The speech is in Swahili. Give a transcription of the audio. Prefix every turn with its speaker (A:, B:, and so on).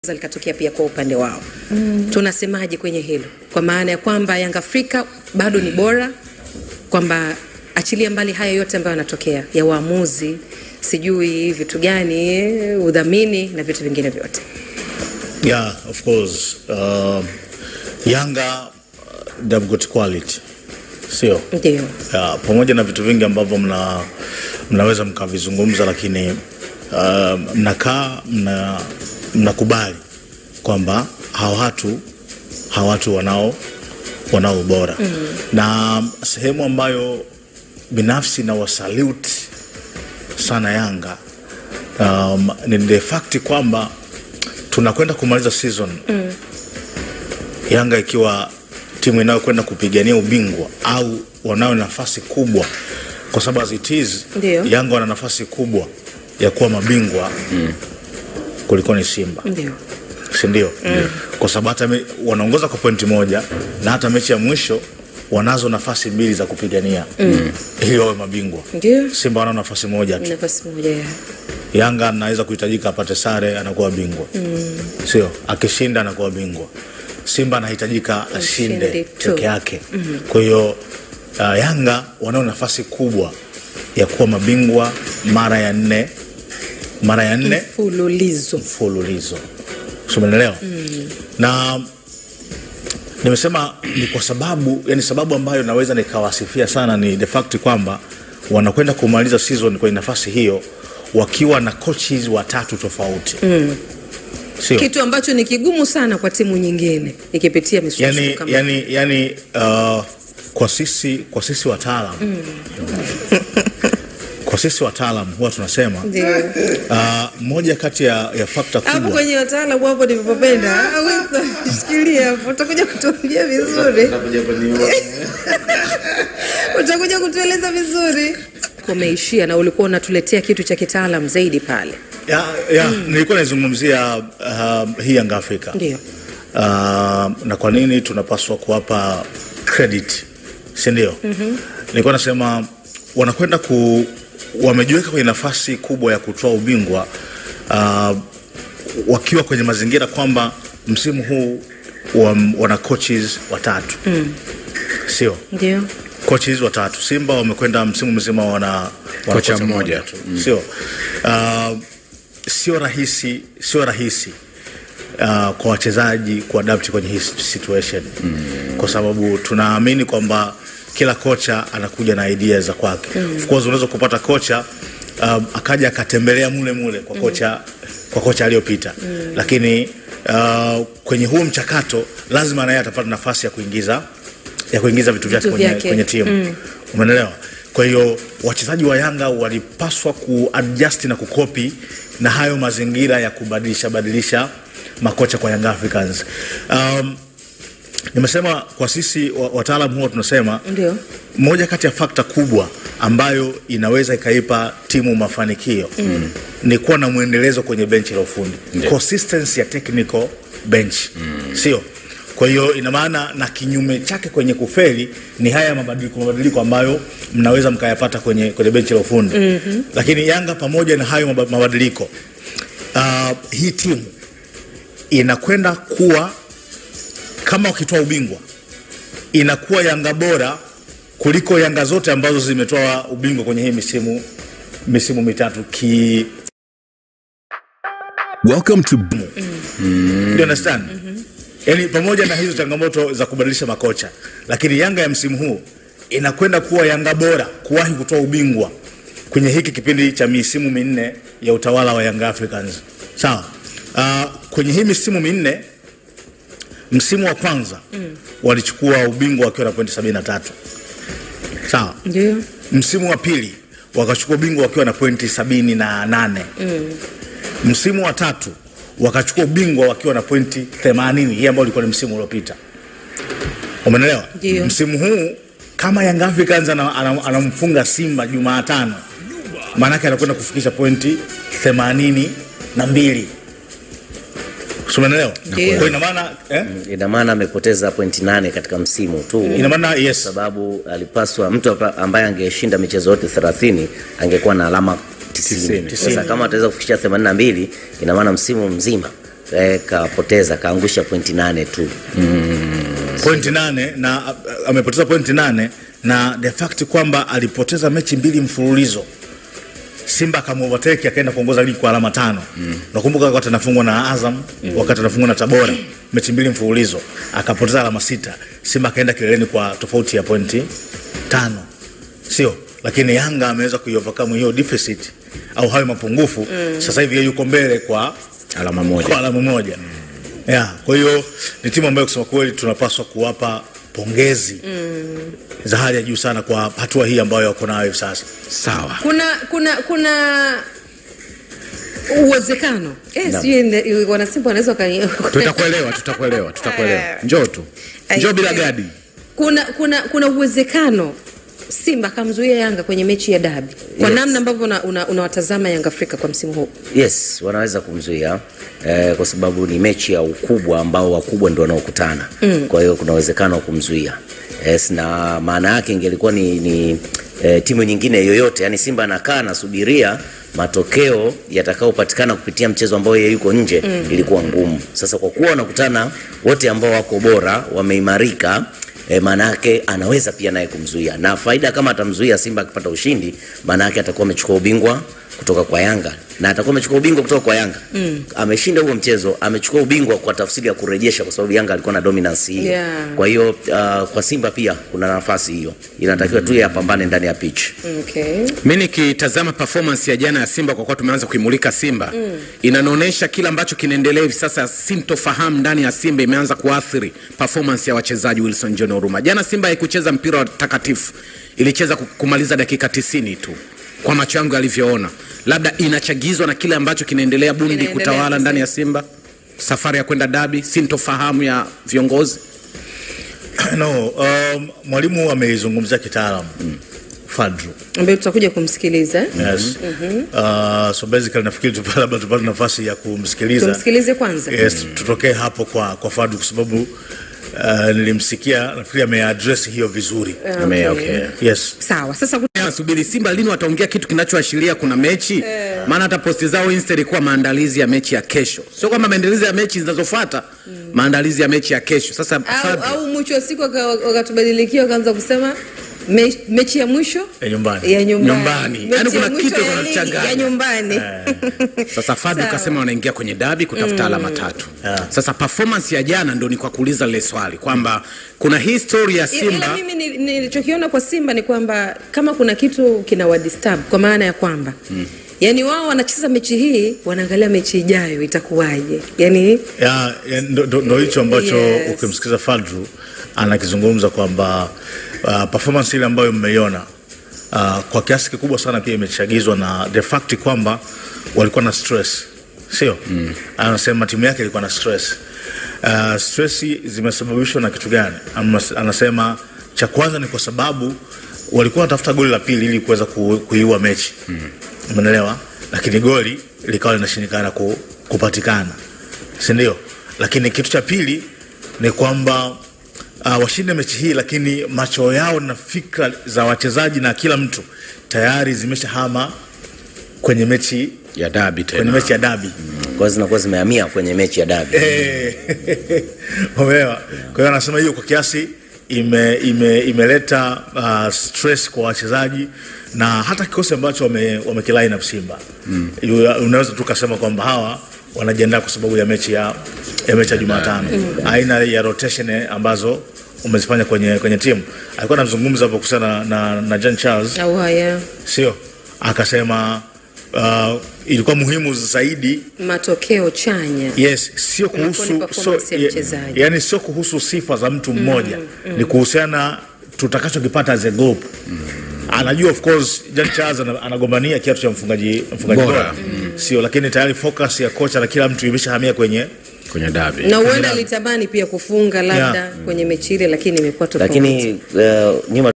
A: Likatokea pia kwa upande wao. Tunasemaje kwenye hilo? Kwa maana ya kwamba Yanga Afrika bado ni bora, kwamba achilia mbali haya yote ambayo yanatokea ya waamuzi, sijui vitu gani, udhamini na vitu vingine vyote.
B: Yeah, of course. Yanga they've got quality. Sio?
A: Ndio.
B: Yeah, pamoja na vitu vingi ambavyo mnaweza mkavizungumza, lakini mnakaa mnakubali kwamba hawa watu wanao ubora. Na sehemu ambayo binafsi na wasalute sana Yanga ni the fact kwamba tunakwenda kumaliza season Yanga ikiwa timu inayokwenda kupigania ubingwa au wanayo nafasi kubwa, kwa sababu as it is, Yanga wana nafasi kubwa ya kuwa mabingwa kuliko ni Simba. Si ndio? Kwa sababu hata wanaongoza kwa pointi 1 na hata mechi ya mwisho wanazo nafasi 2 za kupigania ili wawe mabingwa. Simba wana nafasi 1 tu.
A: Nafasi 1 ya.
B: Yanga anaweza kuhitajika apate sare anakuwa bingwa. Sio, akishinda anakuwa bingwa. Simba anahitajika ashinde peke yake. Kwa hiyo Yanga wanao nafasi kubwa ya kuwa mabingwa mara ya 4 mfululizo. Umeelewa? Na nimesema ni kwa sababu, yani sababu ambayo naweza nikawasifia sana ni the fact kwamba wanakwenda kumaliza season kwa nafasi hiyo wakiwa na coaches watatu tofauti. Sio?
A: Kitu ambacho ni kigumu sana kwa timu nyingine ikipitia misukosuko kama.
B: Yani kwa sisi wataalamu. Kwa sisi wataalamu huwa tunasema moja kati ya factor kubwa.
A: Hapo kwenye wataalamu hapo nilipopenda. Shikilia hapo, utakuja kutuambia vizuri. Utakuja kutueleza vizuri. Umeishia na ulikuwa unatuletea kitu cha kitaalamu zaidi pale.
B: Nilikuwa naizungumzia hii Yanga Afrika.
A: Ndio.
B: Na kwa nini tunapaswa kuwapa credit, si ndio? Nilikuwa nasema wanakwenda wamejiweka kwenye nafasi kubwa ya kutoa ubingwa wakiwa kwenye mazingira kwamba msimu huu wana coaches watatu. Sio?
A: Ndio.
B: Coaches watatu. Simba wamekwenda msimu mzima wana
C: kocha mmoja.
B: Sio? Sio rahisi kwa wachezaji kuadapt kwenye hii situation. Kwa sababu tunaamini kwamba kila kocha anakuja na idea za kwake. Of course unaweza kupata kocha akaja akatembelea mule kwa kocha kwa kocha aliyopita. Lakini kwenye huo mchakato lazima naye atapata nafasi ya kuingiza vitu vyake kwenye timu. Umeelewa? Kwa hiyo wachezaji wa Yanga walipaswa kuadjust na kukopi na hayo mazingira ya kubadilisha makocha kwa Young Africans. Nimesema kwa sisi wataalamu huwa tunasema
A: ndio
B: moja kati ya factor kubwa ambayo inaweza ikaipa timu mafanikio ni kuwa na muendelezo kwenye benchi la ufundi. Consistency ya technical bench. Sio? Kwa hiyo ina maana na kinyume chake kwenye kufeli ni haya mabadiliko ambayo mnaweza mkayapata kwenye benchi la ufundi. Lakini Yanga pamoja na hayo mabadiliko, hii timu inakwenda kuwa, kama ukitoa ubingwa, inakuwa Yanga bora kuliko Yanga zote ambazo zimetoa ubingwa kwenye hii misimu mitatu.
D: Welcome to
B: You understand? Yaani pamoja na hizo changamoto za kubadilisha makocha, lakini Yanga ya msimu huu inakwenda kuwa Yanga bora kuwahi kutoa ubingwa kwenye hiki kipindi cha misimu 4 ya utawala wa Young Africans. Sawa. Kwenye hii misimu 4, msimu wa kwanza walichukua ubingwa wakiwa na pointi 73. Sawa.
A: Ndio.
B: Msimu wa pili wakachukua ubingwa wakiwa na pointi 78. Msimu wa tatu wakachukua ubingwa wakiwa na pointi 80, hii ambayo ilikuwa ni msimu uliopita. Umeelewa? Msimu huu kama Young Africans anamfunga Simba Jumatano, maana yake anakwenda kufikisha pointi 82. Umeelewa? Kwa ina maana
E: ina maana amepoteza pointi 8 katika msimu tu.
B: Ina maana yes,
E: sababu alipaswa mtu ambaye angeshinda michezo yote 30 angekuwa na alama 90. Sasa kama ataweza kufikisha 82, ina maana msimu mzima Kapoteza, kaangusha pointi 8 tu.
B: Pointi 8 na amepoteza pointi 8 na the fact kwamba alipoteza mechi 2 mfululizo. Simba akamuovertake akaenda kuongoza ligi kwa alama 5. Nakumbuka wakati anafungwa na Azam, wakati anafungwa na Tabora, mechi 2 mfululizo akapoteza alama 6. Simba akaenda kileleni kwa tofauti ya pointi 5. Sio, lakini Yanga ameweza kuiovercome hiyo deficit au hayo mapungufu. Sasa hivi yuko mbele kwa
C: alama moja.
B: Kwa alama moja. Yeah, kwa hiyo ni timu ambayo kusema kweli tunapaswa kuwapa pongezi za hali ya juu sana kwa hatua hii ambayo wako nayo hivi sasa.
C: Sawa.
A: Kuna uwezekano. Sijui wana Simba wanaweza
C: Tutakuelewa. Njoo tu. Njoo bila gadi.
A: Kuna uwezekano Simba kamzuia Yanga kwenye mechi ya dabi. Kwa namna ambavyo unawatazama Yanga Afrika kwa msimu huu.
E: Yes, wanaweza kumzuia kwa sababu ni mechi ya ukubwa ambao wakubwa ndio wanaokutana. Kwa hiyo kuna uwezekano wa kumzuia. Yes, na maana yake ingelikuwa ni timu nyingine yoyote, yani Simba anakaa nasubiria matokeo yatakayopatikana kupitia mchezo ambao yeye yuko nje, ilikuwa ngumu. Sasa kwa kuwa wanakutana wote ambao wako bora, wameimarika, maana yake anaweza pia naye kumzuia. Na faida kama atamzuia Simba akipata ushindi, maana yake atakuwa amechukua ubingwa kutoka kwa Yanga. Na atakuwa amechukua ubingwa kutoka kwa Yanga. Ameshinda huo mchezo, amechukua ubingwa kwa tafsiri ya kurejesha kwa sababu Yanga alikuwa na dominance hiyo. Kwa hiyo kwa Simba pia kuna nafasi hiyo. Inatakiwa tu yapambane ndani ya pitch.
A: Okay.
C: Mimi nikitazama performance ya jana ya Simba, kwa kuwa tumeanza kuimulika Simba, inanonesha kila ambacho kinaendelea hivi sasa, sintofahamu ndani ya Simba imeanza kuathiri performance ya wachezaji. Wilson John Oruma. Jana Simba haikucheza mpira wa takatifu. Ilicheza kumaliza dakika 90 tu. Kwa macho yangu alivyoona, labda inachagizwa na kile ambacho kinaendelea bundi kutawala ndani ya Simba, safari ya kwenda dabi, sintofahamu ya viongozi.
B: No, mwalimu ameizungumzia kitaalamu Fadru,
A: ambaye tutakuja kumsikiliza.
B: Yes. So basically nafikiri labda tupate nafasi ya kumsikiliza.
A: Tumsikilize kwanza.
B: Yes, tutokee hapo kwa Fadru kwa sababu nilimsikia, nafikiri ameaddress hiyo vizuri.
C: Okay.
B: Yes.
A: Sawa. Sasa
C: nasubiri Simba lini wataongea kitu kinachoashiria kuna mechi. Maana hata posti zao Insta ilikuwa maandalizi ya mechi ya kesho. Sio kwamba maandalizi ya mechi zinazofuata, maandalizi ya mechi ya kesho. Sasa
A: au mwisho wa siku wakatubadilikia wakaanza kusema mechi ya mwisho
B: ya nyumbani.
A: Ya nyumbani.
C: Yaani kuna kitu kinachanganya.
A: Ya nyumbani.
C: Sasa Fadlu kasema wanaingia kwenye dabi kutafuta alama 3. Sasa performance ya jana ndio ni kwa kuuliza lile swali kwamba kuna history ya Simba.
A: Ila mimi nilichokiona kwa Simba ni kwamba kama kuna kitu kinawadisturb, kwa maana ya kwamba yaani wao wanacheza mechi hii, wanaangalia mechi ijayo itakuwaje. Yaani
B: ndio hicho ambacho ukimsikiza Fadlu anakizungumza kwamba performance ile ambayo mmeiona kwa kiasi kikubwa sana pia imechagizwa na the fact kwamba walikuwa na stress. Sio? Anasema timu yake ilikuwa na stress. Stress zimesababishwa na kitu gani? Anasema cha kwanza ni kwa sababu walikuwa wanatafuta goli la pili ili kuweza kuiua mechi. Umeelewa? Lakini goli likawa linashindikana kupatikana. Si ndio? Lakini kitu cha pili ni kwamba washinde mechi hii, lakini macho yao na fikra za wachezaji na kila mtu tayari zimeshahama kwenye mechi
C: ya dabi tena.
B: Kwenye mechi ya dabi.
E: Kwa hiyo zinakuwa zimehamia kwenye mechi ya dabi.
B: Umeelewa? Kwa hiyo anasema hiyo kwa kiasi imeleta stress kwa wachezaji na hata kikosi ambacho wamekiline up Simba. Unaweza tu kusema kwamba hawa wanajiandaa kwa sababu ya mechi ya Jumatano. Aina ya rotation ambazo umezifanya kwenye timu. Alikuwa anamzungumza hapo kuhusiana na Jean Charles. Sio? Akasema ilikuwa muhimu zaidi
A: matokeo chanya.
B: Yes, sio kuhusu yani sio kuhusu sifa za mtu mmoja. Ni kuhusiana tutakachokipata as a group. Anajua of course Jean Charles anagombania kiatu cha mfungaji bora. Sio, lakini tayari focus ya kocha na kila mtu imeshahamia kwenye
C: dabi.
A: Na huenda alitamani pia kufunga labda kwenye mechi ile, lakini imekuwa tofauti.
E: Lakini nyuma